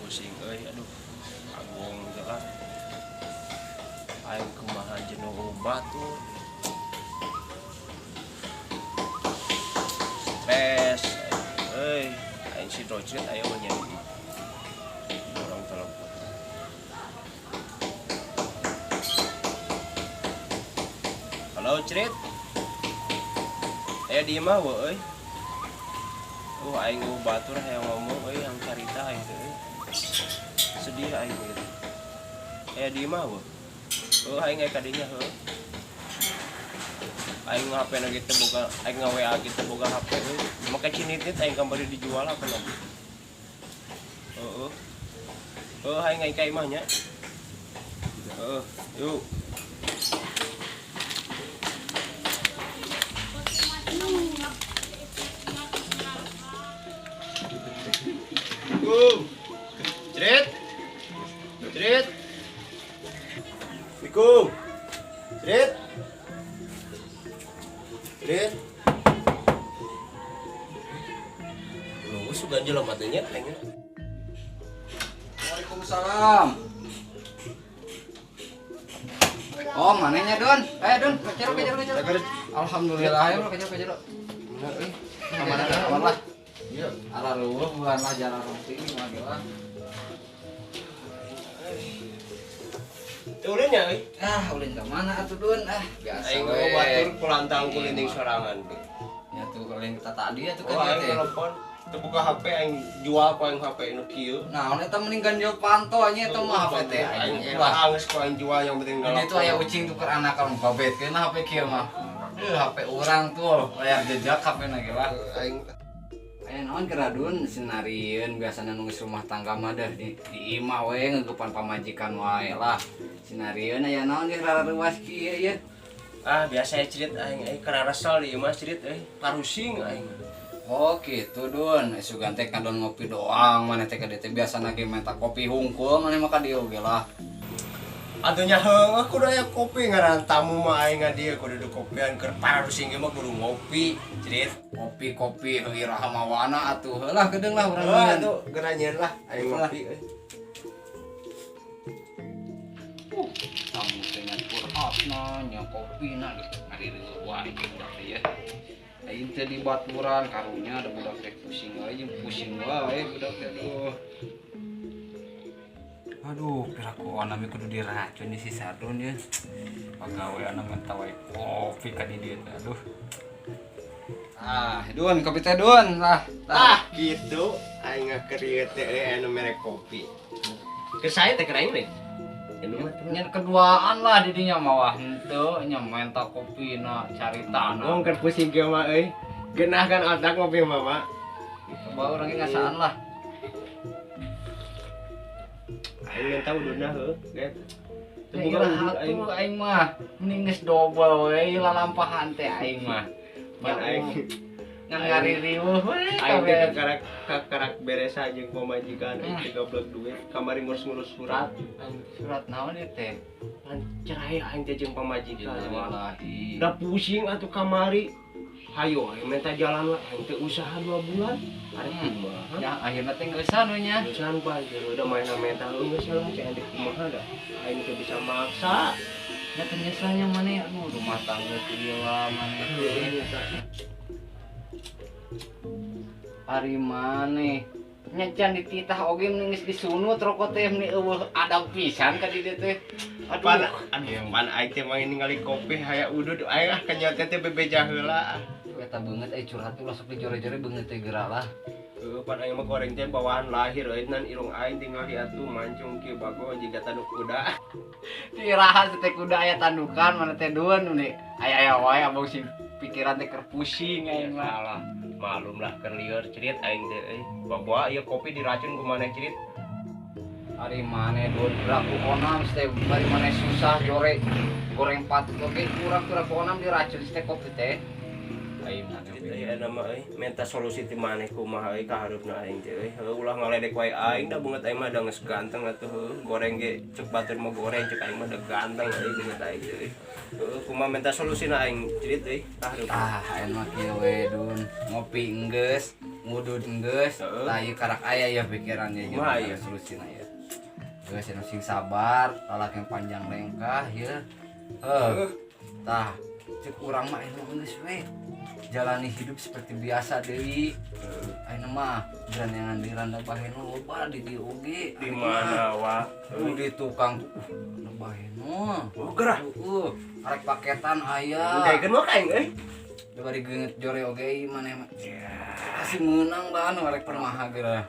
Pusing euy, aduh. Agung teh lah. Aing kumaha jenuh batur. Stres euy, aing si docet aya mah nya. Orang telepon. Halo, Cerit. Aya di imah we euy. Aing eueuh batur hayang ngomong euy, yang carita aing teh euy. Sedih aing teh. Aya di imah we. Heuh, aing aya kadinya heuh. Aing HP na gitu boga, aing nga-WA gitu boga HP euy. Make cinit aing kamari dijual apa lagi. Heeh. Heuh, aing aya ka imah nya. Heeh, yuk. Assalamualaikum. Cerit. Cerit. Assalamualaikum. Cerit. Cerit. Lu suka jelema teh nya aing. Waalaikumsalam. Oh, manehnya Don? Eh, Don, kecero kecero kecero. Alhamdulillah, ayo kecero kecero. Euy, kamana kawan lah. Iya. Arah leuweuh bukan lah jalan rompi mah lah. Teu ulin nya euy. Ah, ulin ka mana atuh Don? Ah, biasa Aing we. mah batur kulantang kulinding sorangan. Ya tuh ulin kita tadi atuh Oh, kan aing teh. telepon. Teu buka HP aing jual ku aing HP nu kieu. Nah, eta mending ganjil panto nya eta mah HP teh Aing aing. Wah, geus ku aing jual yang penting ini tuh aya ucing tuker anakan babetkeun lah HP kieu mah. Eh, HP urang tuh layar jejak HP na ge lah. Aing Aya naon keradun sinarieun biasana nu geus rumah tangga mah dah di imah we ngeugepan pamajikan wae lah. Sinarieun aya naon ge rareuwas kieu ye. Ah, biasa ya cerit aing aing kararesel di imah cerit euy, parusing aing. Oh gitu Dun, sugan teh kadon ngopi doang maneh teh ka dieu teh biasana ge menta kopi hungkul maneh mah ka dieu ge lah. Atuh nya heueuh kudu aya kopi ngaran tamu mah aing ka dieu kudu dikopian keur parusing ge mah kudu ngopi cerit. Kopi-kopi heuh iraha mawana atuh heulah geudeung lah urang Heuh nyieun. Atuh geura nyieun lah aing Lah. ngopi euy. Tamu teh nya curhatna nya kopina geus ngarireuh wae budak teh ye. Aing teh di baturan karunya ada budak teh pusing wae jeung pusing wae budak teh aduh. Aduh, piraku onam kudu diracun di si Sardun ya. Pagawean menta wae kopi ka di dieu teh aduh. Ah, Dun, kopi teh Dun lah. Tah gitu aing ngakerieu teh euy anu mere kopi. Ke saya teh keur aing deh. Anu mah tuh. Nyen keduaan lah didinya mah wah henteu nya menta kopi na carita na. Ngomong keur pusing kieu mah euy. Geunah kan otak ngopi mah, Pak. Coba urang ge ngasaan lah. Aing minta uduna heuh, get. Teu Ya boga ilah udud aing. atuh aing mah mending geus dobel we lalampahan teh aing mah. Pan aing Ngan ngaririweuh we aing teh kabeh. kakarak beresa jeung pamajikan aing teh goblok duit kamari ngurus-ngurus surat. Aing Surat naon ieu teh? pan cerai aing teh jeung pamajikan. Innalillahi. Da pusing atuh kamari. Hayo aing minta jalan lah aing teh usaha 2 bulan. Arek kumaha? Ya akhirna teh geusan we nya. Geusan banjir udah main mental geus lah cai teh kumaha da. Aing teh bisa maksa. Nya teh nyesalnya maneh aduh rumah tangga kieu lah maneh teh. Ari maneh nya can dititah oge mending geus disunut rokok teh meni eueuh adab pisan ka di dieu teh. Pan Aduh. aduh pan aing teh mah ningali kopi haya udud aing ah kenyot teh bebeja heula. Eta beungeut euy curhat ulah sok dijore-jore beungeut teh geura lah. Heuh pan aing mah goreng teh bawaan lahir euy nan irung aing tingali atuh mancung kieu bago jiga tanduk kuda. Tiraha teh kuda aya tandukan mana teh dueun meni aya-aya wae abang sing pikiran teh keur pusing aing mah. Salah. Malum lah keur lieur cerit aing teh euy. Bawa ieu kopi diracun ku maneh cerit. Ari maneh dueun piraku onam teh bari maneh susah jore goreng patut oge kurang piraku onam diracun teh kopi teh. Aing mah Cerit euy aya mah euy minta solusi ti maneh kumaha euy ka hareupna aing teh euy. Heuh ulah ngaledek wae aing da beungeut aing mah da geus ganteng atuh heuh. Goreng ge cek batur mah goreng cek aing mah da ganteng euy beungeut aing teh euy. Heuh kumaha minta solusina aing cerit euy ka hareupna. Ah, aing mah kieu we Dun, ngopi enggeus. Ngudud geus. Heeh. Tah, ieu karak aya ya pikirannya jeung Kumaha ieu? Solusina ya. Geus anu sing sabar, lalaki yang panjang lengkah ya. Heuh. Tah, cek urang mah emang geus we. Jalani hidup seperti biasa deui. Ayeuna mah geranyangan di randa baheno loba di dieu oge. Di mana wa? Di tukang tuh, randa baheno. Oh, gerah. Arek paketan aya. Udah mah aing euy. Da bari geungeut jore oge ieu maneh mah. Ya. Kasih meunang bahan arek permaha geura.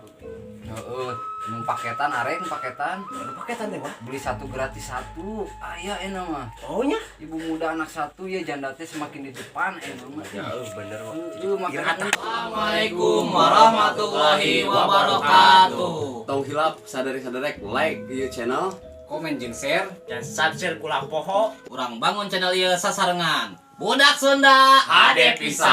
Heeh, nu paketan arek nu paketan. Ada paketan teh, Wah. Beli satu gratis satu. Aya enak mah. Oh nya. Ibu muda anak satu ya, janda teh semakin di depan enak mah. Ya euy bener wa. Heeh, makanan. Assalamualaikum warahmatullahi wabarakatuh. Tong hilap sadari saderek like ieu channel. Komen jeung share. Dan subscribe ulah poho. Urang bangun channel ieu sasarengan. Budak Sunda Ade pisan.